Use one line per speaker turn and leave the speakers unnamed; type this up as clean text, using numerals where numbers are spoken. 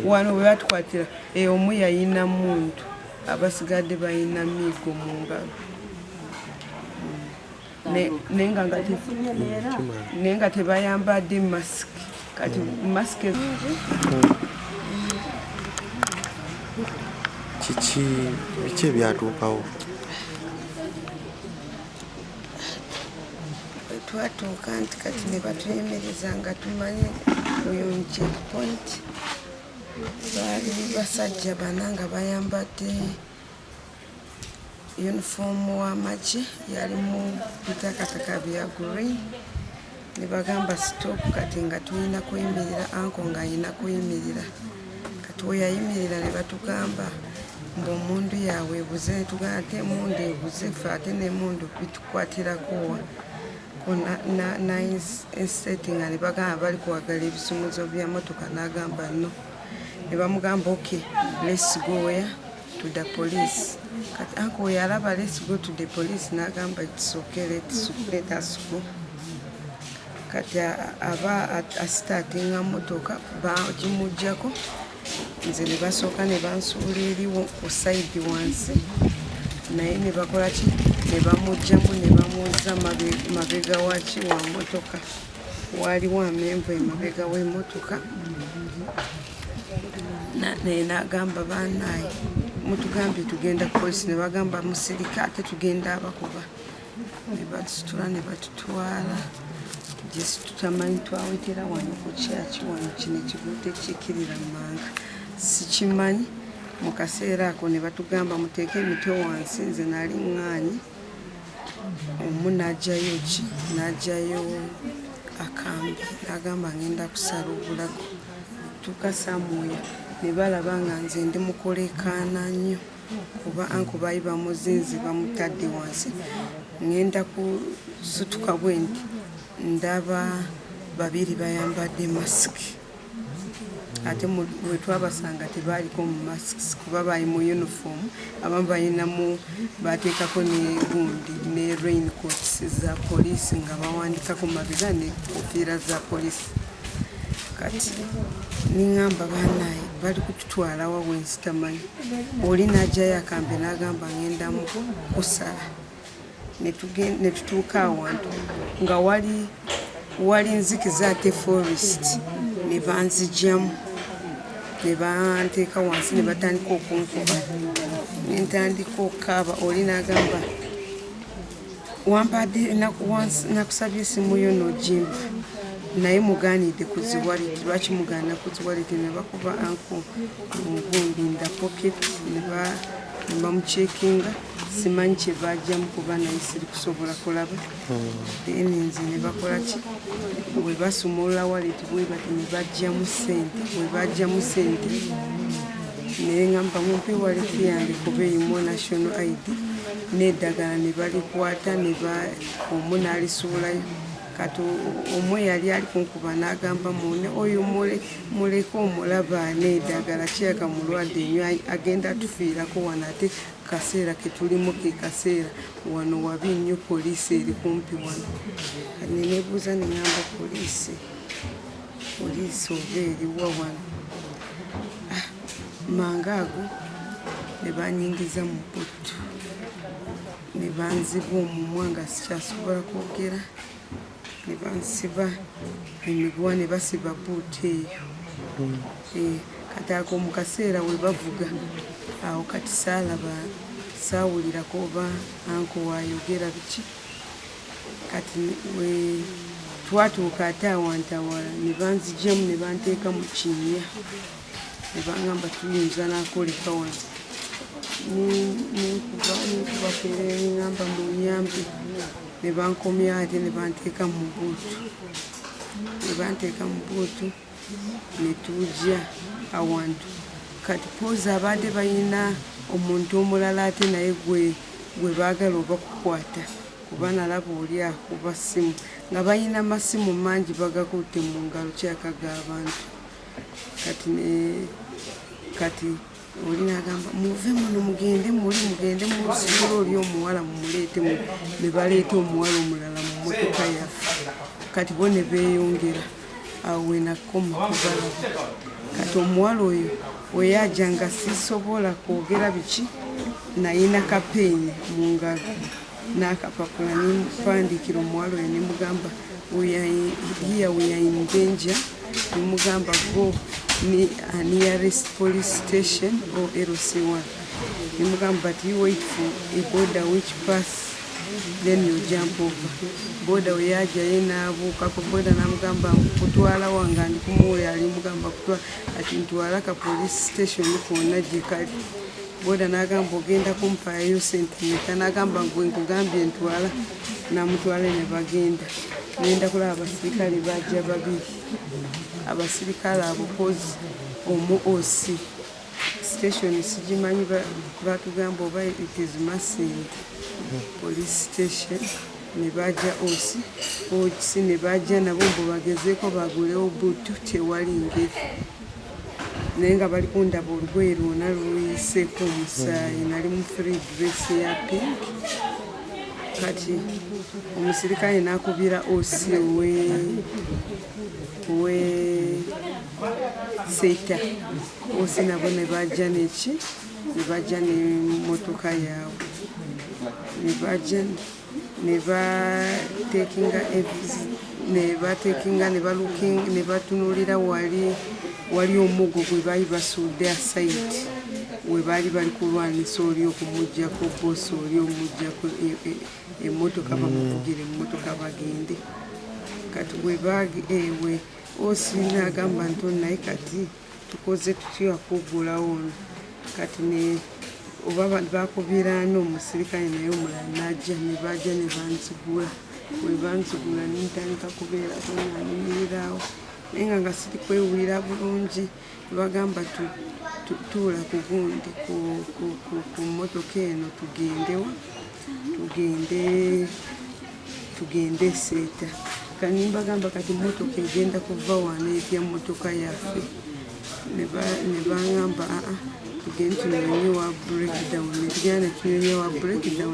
Wano we batukwatira, omu yayina muntu, abasigadde bayina miigo mu ngalo. Naye nga tebayambadde masiki, kati masiki.
Kiki, biki ebyatuukawo?
Twatuuka nti kati ne batuyimiriza nga tumanyi oyo checkpoint. Baali basajja bana nga bayambadde uniform w'amagye, yalimu bitakataka bya green, ne bagamba, "Stop." Kati nga tulina kuyimirira, uncle nga ayina kuyimirira. Kati we yayimirira ne batugamba mbu omundu yaabwe ebuze. Netugamba ate emundu ebuze, ffe ate nemundu bitukwatirako wa nga ne bagamba bali kwagala ebisumuzo bya motoka. N'agamba no, ne bamugamba, "Okay, let's go where? To the police." Kati uncle we yalaba "Let's go to the police," n'agamba, "It's okay, let us go." Kati aba asitaatinga motoka, bagimugjako, nze ne basooka ne bansuula eri ku side wansi, naye ne bakola ki, ne bamugjamu ne bamuzza mabega waki wa motoka. Waaliwo amenvu emabega w'emmotoka. Naye n'agamba, "Banaye, mutugambye tugenda ku polisi." Ne bagamba, "Musirika, ate tugenda abakuba." Ne batusitula ne batutwala gye tutamanyi. Twawetera wano ku kyaki wano, kino ekiguudo ekikirira manga sikimanyi. Mu kaseera ako ne batugamba, "Muteeke emitwe wansi." Nze nali ŋŋaanyi. Omu n'ajjayo ki, n'ajjayo akambe, n'agamba, "Ngenda kusala obulago." Tuuka somewhere ne balaba nga nze ndi mukuleekaana nnyo, kuba uncle baali bamuzinze, bamutadde wansi. Ŋŋenda kusituka bwe nti, ndaba babiri bayambadde masiki, ate bwe twabasanga tebaaliko mu masks, kuba bali mu uniform. Abamu balinamu, bateekako ne gundi ne raincoats za poliisi nga bawandikako mabega ne kofiira za poliisi. Kati niŋŋamba, "Banaye, bali kututwala wa bwensitamanyi?" Oli n'ajjayo akambe n'agamba, "Ŋŋenda mu kusala." Ne tutuuka awantu nga wali wali nzikiza ate forest, ne banzigyamu ne banteeka wansi ne batandika okunkuba. Ne ntandika okukaaba. Oli n'agamba, "Wampadde, nakusabye esimu yo n'ogimpa, naye mugaanidde ku zi wallet. Lwaki mugaana ku zi wallet?" Ne bakuba uncle mugundi in the pocket, ne bamucheckinga. Simanyi kye bajjamu, kuba naye siri kusobola kulaba. Then nze ne bakola ki, bwe basumulula wallet bwe bati ne bajjamu sente. Bwe bajjamu sente, naye ngamba, "Mumpe wallet yange, kuba erimu national ID n'eddagala." Ne balikwata ne omu n'alisuulayo. Kati omu yali ali kunkuba n'agamba mune, "Oyo muleke, omulaba n'eddagala, kiraka mulwadde nnyo, agenda atufiirako wano, ate kaseera ketulimu ke kaseera wano wabi nnyo, poliisi eri kumpi wano." Kati neneebuuza neŋŋamba, "Poliisi, poliisi oba eriwa wano?" Ah, mangu ago ne banyingiza mu boot, ne banziba omumwa nga sikyasobola kwogera, ne bansiba emiguwa, ne basiba boot eyo. Kati ako mu kaseera we bavuga awo, kati saalaba, saawulirako oba uncle waayogera biki. Kati we twatuuka ate awantu awala, ne banzigyamu ne banteeka mu kinnya, ne baŋŋamba, "Tuyinza nakwoleka wano." Nenkuba, nenkuba kerere, neŋŋamba, "Munyambe." Ne bankomya ate ne banteeka mu boot, ne banteeka mu boot, ne tujja awantu. Kati poozi abadde balina omuntu omulala ate naye gwe baagala oba kukwata. Kuba nalaba oli akuba ssimu nga balina masimu mangi bagakutte mu ngalo, kyakaga abantu. Kati ne kati oli nagamba, "Muve muno, mugende muli, mugende musibule oli omuwala, mumuleete." Ne baleeta omuwala omulala mu mmotoka yaffe. Kati bo ne beeyongera. Awo wenakoma kubalaba. Kati omuwala oyo weyajja nga sisobola kwogera biki, nayina kapeeni mu ngalo n'akapapula, nempandiikira omuwala oyo, nemugamba, "Here we are in danger." Nemugamba, "Go ni nearest police station or LC1." Nemugamba, "But you wait for a boda which pass, then you jump over." Boda weyaja, ye n'abuukako boda, namugamba, "Kutwala wange?" Ndi kumuwulira ali mugamba kutwala, ati, "Ntwala ka police station kwonna gye kali." Boda n'agamba, "Ogenda kumpayo sente meka?" N'agamba, "Gwe nkugambye ntwala." Namutwala ne bagenda. Nenda kulaba abasirikale bajja babiri. Abasirikale abo, kozi omu OC station sigimanyi, batugamba oba it is Masindi police station. Ne bajja OC, OC ne bajja nabo mbu bagezeeko bagulewo buutu, tewali ngeri. Naye nga bali kundaba, olugoye lwonna luyiseeko omusaayi, nali mu free dress ya pink. Kati omusirikale nakubira OC owe Seeta. OC nabo ne bajja neki, ne bajja nemotoka yaabwe, ne bajja ne batekinga, ne batekinga, ne balookinga, ne batunulira wali wali omuggo gwe baali basudde aside we baali bali kulwanisa oli okumugjako bosi oli omugjako emmotoka, bamuvugire emmotoka bagende. Kati we OC n'agamba nti, "Naye kati tukoze tutya okuggulawo ono?" Kati ne oba bakubiraana omusirikale naye omulala najja, ne bajja ne banzigula. Bwe banzigula, nentandika kubeerako nga nyimirirawo, naye nga siri kwewulira bulungi. Bagamba, "Tuula ku gundi, ku mmotoka eno, tugendewa, tugende Seeta." Kati mbagamba, "Kati mmotoka egenda kuva wano etya, mmotoka yaffe?" Ne baŋŋamba, "Aa, tugende tunoonye wa breakdown." Ne tugenda ne tunoonya wa breakdown.